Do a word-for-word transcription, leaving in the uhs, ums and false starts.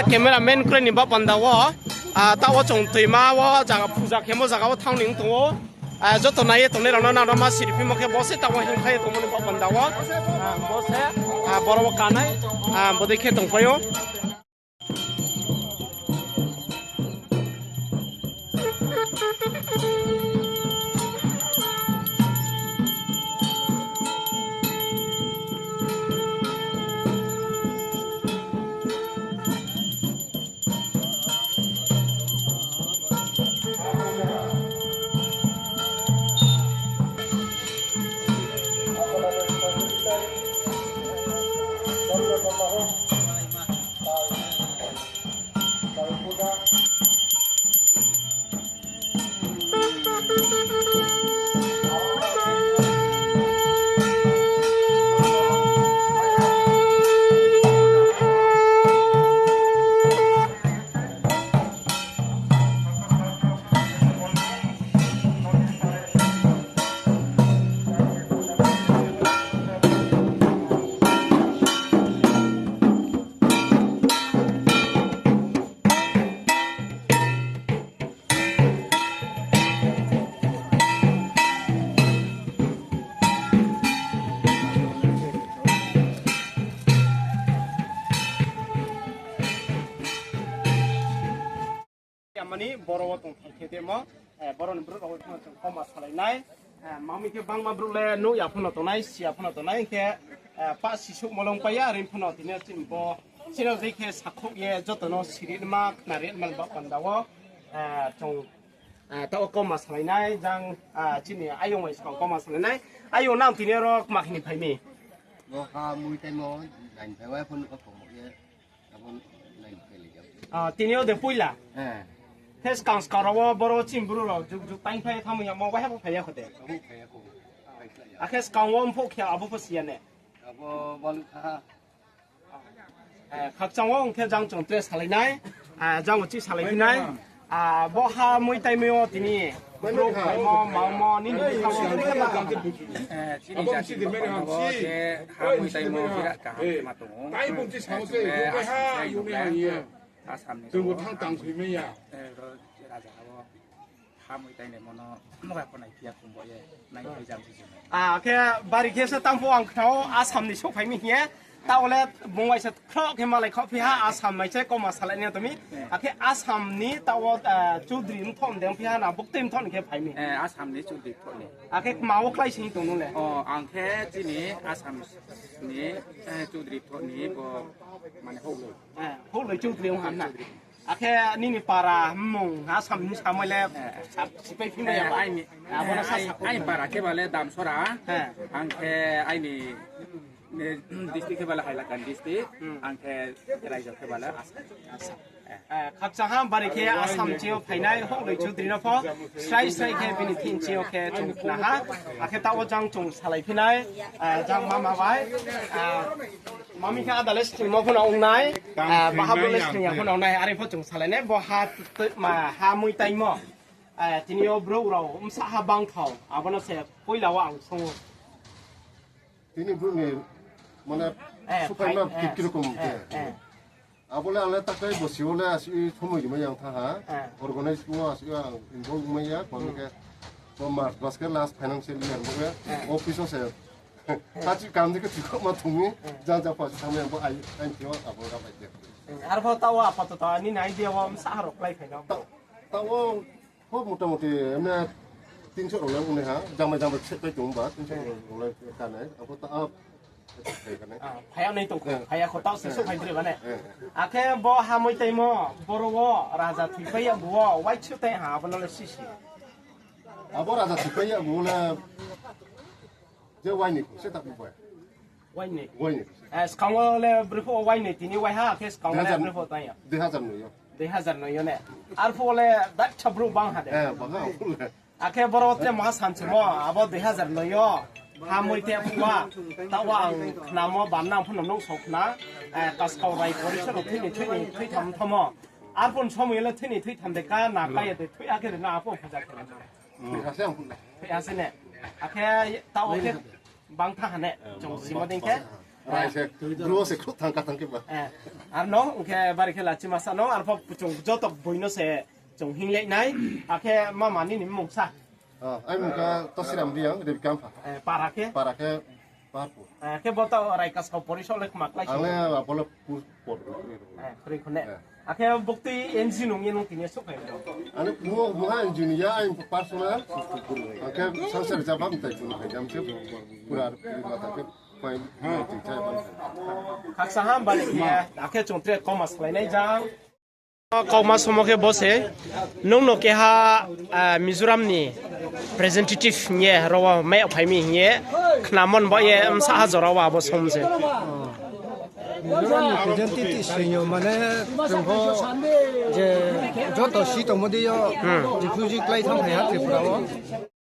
Cameraman kroi ni baoh panda wo, ah, taoh wo chung toima wo, zaga puja khemo zaga wo thanng ni tong ou. Ah, joto nai ye tongnai rao no nang no ma siri phimo khe bo se taoh wo hingphai ye tongmo ni baoh panda wo. Ah, bo se, ah, boro wo kanai, ah, bodei khe tongpai ou. Yamani boro wo tong thai khe demo, eh, boro ni brouh rao wo chung kauma salai nai. Eh, mami khe bangma brouh le nuh ya pho no tongnai, si ya pho no tongnai, hing khe, eh, pah sisouh molong pai ya, are pho no tini yo chini bo channel dei khe sakhouh ye joto no siri ma, khnari ma ba panda wo, eh, chung, eh, taoh wo kauma salai nai, jang, ah, chini ayong bai skang kauma salai nai. Ayong nang tini yo ro kma khe ni phai mi? Bo ha mui taimo, nai phai wa pho no ka komo ye. Abo nai phai lai ya. Ah, tini yo de poila? Eh. Khe skang skang rao wo boro chini brouh rao juk juk taing phai thanng ya mo, waiha pho phai ya kho de? Abo phai ya kho. Akhe skang wo mphuh khe abo pho si ya ne? Abo balu kha. Eh, khakchang wo ong khe jang chung tre salai nai. Ah, jang uchih salai phi nai. Ah, bo ha mui taimo yo tini brouh phaimo, mangmo, nini bkha wo. Eh, chini jati ni bo je ha mui taimo birat kaham khe ma tong ou. Chung le Assam se yong le, Assam ni bo, eh, ro raja ha bo ha mui tainaimo no mokha pho nai phi ya khum bo ye, nai phi jam si chung. Ah, khe bari khe se tang pho ang khna ou, Assam ni souhphai mi hing ye. Taoh le bung waisa khroh khe malai khaoh phi ha, Assam mai se kauma salai ni tong mi. Akhe Assam ni taoh wo, ah, Chaudhary mthoh mdeng phi ha na, buktui mthoh ni khe phai mi? Eh, Assam ni Chaudhary mthoh ni. Akhe kma wo klái sing tong nung le? O, ang khe chini Assam ni, eh, Chaudhary mthoh ni bo mane houhloi. Eh, houhloi Chaudhary ong ha na. Akhe nini para mmung Assam ni samai le, eh, sa-, sipai phi mai ya ba? Aini, abo no sa, eh, sa, aini para khe ba le Damsora. Eh. Ang khe aini, eh, district khe ba le Hailakandi district. Hmm. Ang khe raijo khe ba le Assam. Assam. Eh, khakchang ha bari khe Assam chini yo phainai houhloi Chaudhary no pho srai srai khe bini thing chini yo khe chung khna ha. Akhe taoh wo jang chung salai phi nai, eh, jang mama bai, eh, mami khe ada le sning mo pho no ong nai, eh, baha bo le sning ya pho no ong nai, are pho chung salai nai, bo ha tui-, ma, ha mui taimo. Eh, tini yo brouh rao bsa ha bang thao, abo no se poila wo ang song ou. Tini brouh ni, mane, eh, souhphai ma, eh, ki, ki rokom, eh, khe. Eh. Abo le ang le taklai bosi wo le asuh somoi rimai ya ang tha ha. Eh. Organize wo asuh ang involve mai ya, kami khe. Bo March mas khe last financial year bo khe. Eh. Office wo se. Tachi kam di khe chikho ma thung mi, eh, jang jang pha thang mi ang bo ai, ai thio abo ga bai de. Eh, arpho taoh wo apato ta nini idea wo bsa ha rao klái phai na. Taoh, taoh wo Ho, motamoti, emne tinso rao le ong nai ha, jamai jamai se pai tong ba, tinso rao le kanai, abo ta, ah, phai kanai. Ah, phai ya nai tong kho, eh, phai ya kho, taoh se, eh, souhphai dri ba ne? Eh, eh. Akhe bo ha mui taimo, boro wo, raja thoipai ya bu wo, waitsu tai ha, abo no le sisi. Abo raja thoipai ya bu le, je waini kho, se ta bu bai. Waini. Waini. Eh, skang wo le brephuh wo waini tini waiha, akhe skang wo le brephuh tang ya. Dui hazar noi yo. Dui hazar noi yo ne. Arphuh wo le daksa brouh bang ha de. Eh, bang ha, arphuh le. Akhe boro tre maha samchimo, abo dui hazar noi yo. Ha mui te phuh wa. Taoh wo ang khnamo, bamna ang pho no nouh so khna. Eh, kaskau rai pori se no thini, thini, thoi tham thamo. Arphuh somoi le thini, thoi tham de ka na, ka ya de, thoi akhe de na, arphuh phuja khe le. Thoi ha se ang phuh le. Thoi ha se ne. Akhe taoh wo khe Bang tha ha ne, chung simo dei khe. Rai se, bro se khruh thang ka thang khe ba. Eh. Ar no, ong khe bari khe lachi masa no, arpho chung joto boi no se chung hinglai nai, akhe mama nini mmung sa. Oh, ai mung kha Tosiram Reang, Rebikampa. Eh, para khe? Para khe Paharpur. Eh, khe bo to Raikasao poriso le kma klái sing. Ang le abo le pu-, por. Eh, kroi khone. Eh. Akhe buktui N G nung ye nung tini souhphai. Ani buha, buha N G ni ya, ai personal. Akhe sangsar jaba mtai pun khai jam se pura puri mata khe pai mati chai ban. Khaksa ham bari ye, akhe chung tre komas khlai nai jang. Kauma somo khe bo se, nung no keha, ah, Mizoram ni representative hing ye, ro wo mai yag phai mi hing ye, khnamo ni baoh ye, bsa ha jora wo abo som se. Mizoram ni representative sing yo mane, chung pho je joto si tongmo dei yo, Hmm. refugee klái thanng phai ha Tripura wo.